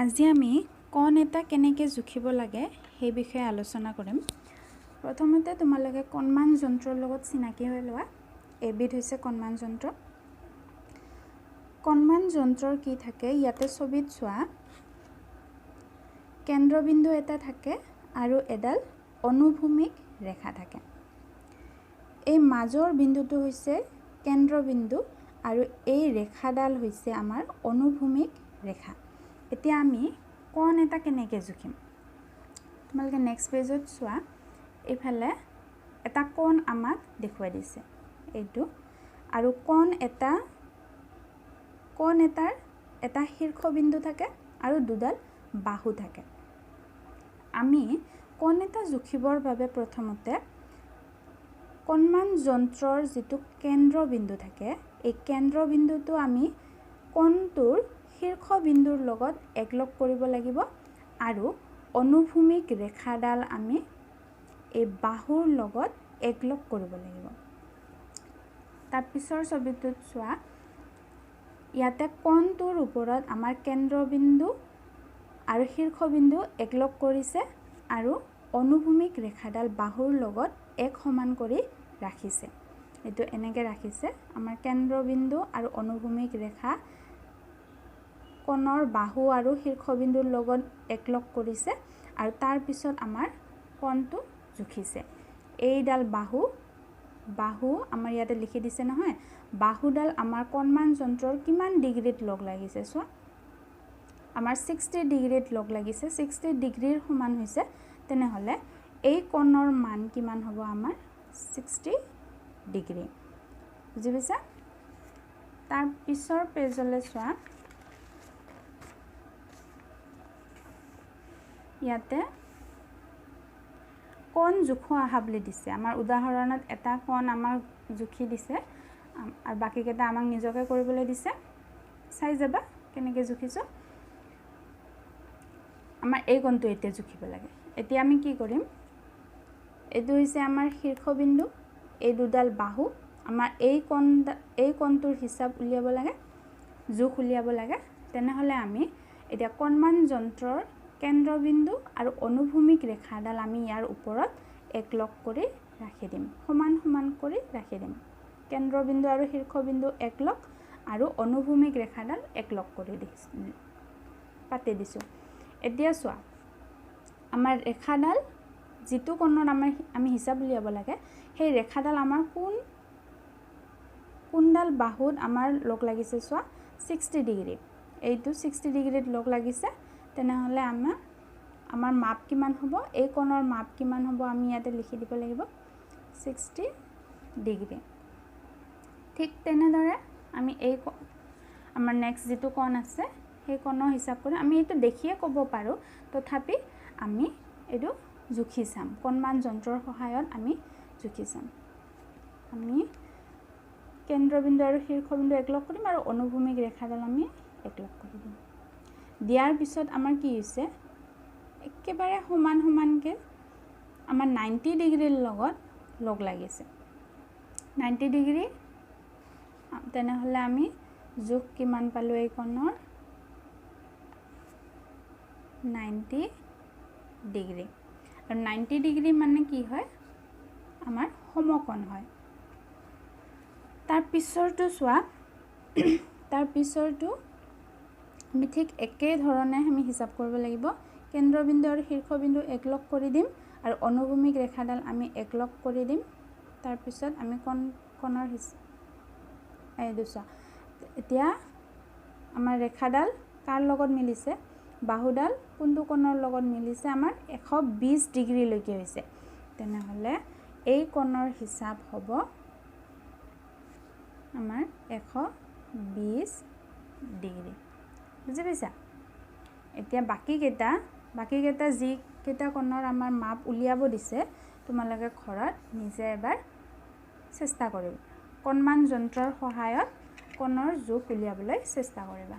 আজি আমি কোণ এটা কেনেকৈ জুখিব লাগে সেই বিষয়ে আলোচনা কৰিম। প্ৰথমতে তোমালোকে কণমান যন্ত্ৰৰ লগত চিনাকি হৈ লোৱা। এইবিধ হৈছে কণমান যন্ত্ৰ। কণমান যন্ত্ৰৰ কি থাকে ইয়াতে ছবিত চোৱা, কেন্দ্ৰবিন্দু এটা থাকে আৰু এডাল অনুভূমিক ৰেখা থাকে। এই মাজৰ বিন্দুটো হৈছে কেন্দ্ৰবিন্দু আৰু এই ৰেখাডাল হৈছে আমাৰ অনুভূমিক ৰেখা। এতিয়া আমি কোণ এটা কেনেকৈ জুখিম, তোমালোকে নেক্সট পেজত চোৱা। এইফালে এটা কোণ আমাক দেখুৱাই দিছে এইটো, আৰু কোণ এটাৰ এটা শীৰ্ষবিন্দু থাকে আৰু দুডাল বাহু থাকে। আমি কোণ এটা জুখিবৰ বাবে প্ৰথমতে কণমান যন্ত্ৰৰ যিটো কেন্দ্ৰবিন্দু থাকে, এই কেন্দ্ৰবিন্দুটো আমি কোণটোৰ শীৰ্ষবিন্দুৰ লগত একলগ কৰিব লাগিব আৰু অনুভূমিক ৰেখাডাল আমি এই বাহুৰ লগত একলগ কৰিব লাগিব। তাৰ পিছৰ ছবিটোত চোৱা, ইয়াতে কোণটোৰ ওপৰত আমাৰ কেন্দ্ৰবিন্দু আৰু শীৰ্ষবিন্দু একলগ কৰিছে আৰু অনুভূমিক ৰেখাডাল বাহুৰ লগত এক সমান কৰি ৰাখিছে। এইটো এনেকৈ ৰাখিছে। আমাৰ কেন্দ্ৰবিন্দু আৰু অনুভূমিক ৰেখা কোণৰ বাহু আৰু শীৰ্ষবিন্দুৰ লগত একলগ কৰিছে আৰু তাৰপিছত আমাৰ কোণটো জুখিছে। এইডাল বাহু আমাৰ ইয়াতে লিখি দিছে নহয়, বাহুডাল আমাৰ কণমান যন্ত্ৰৰ কিমান ডিগ্ৰীত লগ লাগিছে চোৱা, আমাৰ 60 ডিগ্ৰীত লগ লাগিছে। 60 ডিগ্ৰীৰ সমান হৈছে, তেনেহ'লে এই কোণৰ মান কিমান হ'ব আমাৰ 60 ডিগ্ৰী। বুজি পাইছা? তাৰ পিছৰ পেজলৈ চোৱা, ইয়াতে কোণ জোখো আহা বুলি দিছে। আমাৰ উদাহৰণত এটা কোণ আমাক জুখি দিছে আৰু বাকীকেইটা আমাক নিজকে কৰিবলৈ দিছে। চাই যাবা কেনেকৈ জুখিছোঁ। আমাৰ এই কোণটো এতিয়া জুখিব লাগে। এতিয়া আমি কি কৰিম, এইটো হৈছে আমাৰ শীৰ্ষবিন্দু, এই দুডাল বাহু, আমাৰ এই কোণটোৰ হিচাপ উলিয়াব লাগে, জোখ উলিয়াব লাগে। তেনেহ'লে আমি এতিয়া কণমান যন্ত্ৰৰ কেন্দ্ৰবিন্দু আৰু অনুভূমিক ৰেখাডাল আমি ইয়াৰ ওপৰত একলগ কৰি ৰাখি দিম, সমান সমান কৰি ৰাখি দিম। কেন্দ্ৰবিন্দু আৰু শীৰ্ষবিন্দু একলগ আৰু অনুভূমিক ৰেখাডাল একলগ কৰি পাতি দিছোঁ। এতিয়া চোৱা, আমাৰ ৰেখাডাল যিটো কোণত আমি হিচাপ উলিয়াব লাগে, সেই ৰেখাডাল আমাৰ কোনডাল বাহুত আমাৰ লগ লাগিছে চোৱা, 60 ডিগ্ৰী। এইটো 60 ডিগ্ৰীত লগ লাগিছে। তেনেহ'লে আমাৰ মাপ কিমান হ'ব, এই কোণৰ মাপ কিমান হ'ব আমি ইয়াতে লিখি দিব লাগিব 60 ডিগ্ৰী। ঠিক তেনেদৰে আমি এই আমাৰ নেক্সট যিটো কোণ আছে সেই কোণৰ হিচাপ কৰি আমি এইটো দেখিয়ে ক'ব পাৰোঁ, তথাপি আমি এইটো জুখি চাম। কণমান যন্ত্ৰৰ সহায়ত আমি জুখি চাম। আমি কেন্দ্ৰবিন্দু আৰু শীৰ্ষবিন্দু একলগ কৰিম আৰু অনুভূমিক ৰেখাডাল আমি একলগ কৰি দিম। দিয়াৰ পিছত আমাৰ কি হৈছে, একেবাৰে সমান সমানকৈ আমাৰ 90 ডিগ্ৰীৰ লগত লগ লাগিছে। 90 ডিগ্ৰী, তেনেহ'লে আমি জোখ কিমান পালোঁ এই কোণৰ, 90 ডিগ্ৰী। আৰু 90 ডিগ্ৰী মানে কি হয়, আমাৰ সমকোণ হয়। তাৰ পিছৰটো চোৱা, তাৰ পিছৰটো আমি ঠিক একেধৰণে আমি হিচাপ কৰিব লাগিব। কেন্দ্ৰবিন্দু আৰু শীৰ্ষবিন্দু একলগ কৰি দিম আৰু অনুভূমিক ৰেখাডাল আমি একলগ কৰি দিম। তাৰপিছত আমি কোণৰ এইটো চোৱা, এতিয়া আমাৰ ৰেখাডাল কাৰ লগত মিলিছে, বাহুডাল কোনটো কোণৰ লগত মিলিছে, আমাৰ 120 ডিগ্ৰীলৈকে হৈছে। তেনেহ'লে এই কোণৰ হিচাপ হ'ব আমাৰ 120 ডিগ্ৰী। বুজি পাইছা? এতিয়া বাকীকেইটা যিকেইটা কোণৰ আমাৰ মাপ উলিয়াব দিছে, তোমালোকে ঘৰত নিজে এবাৰ চেষ্টা কৰিবা। কণমান যন্ত্ৰৰ সহায়ত কোণৰ জোখ উলিয়াবলৈ চেষ্টা কৰিবা।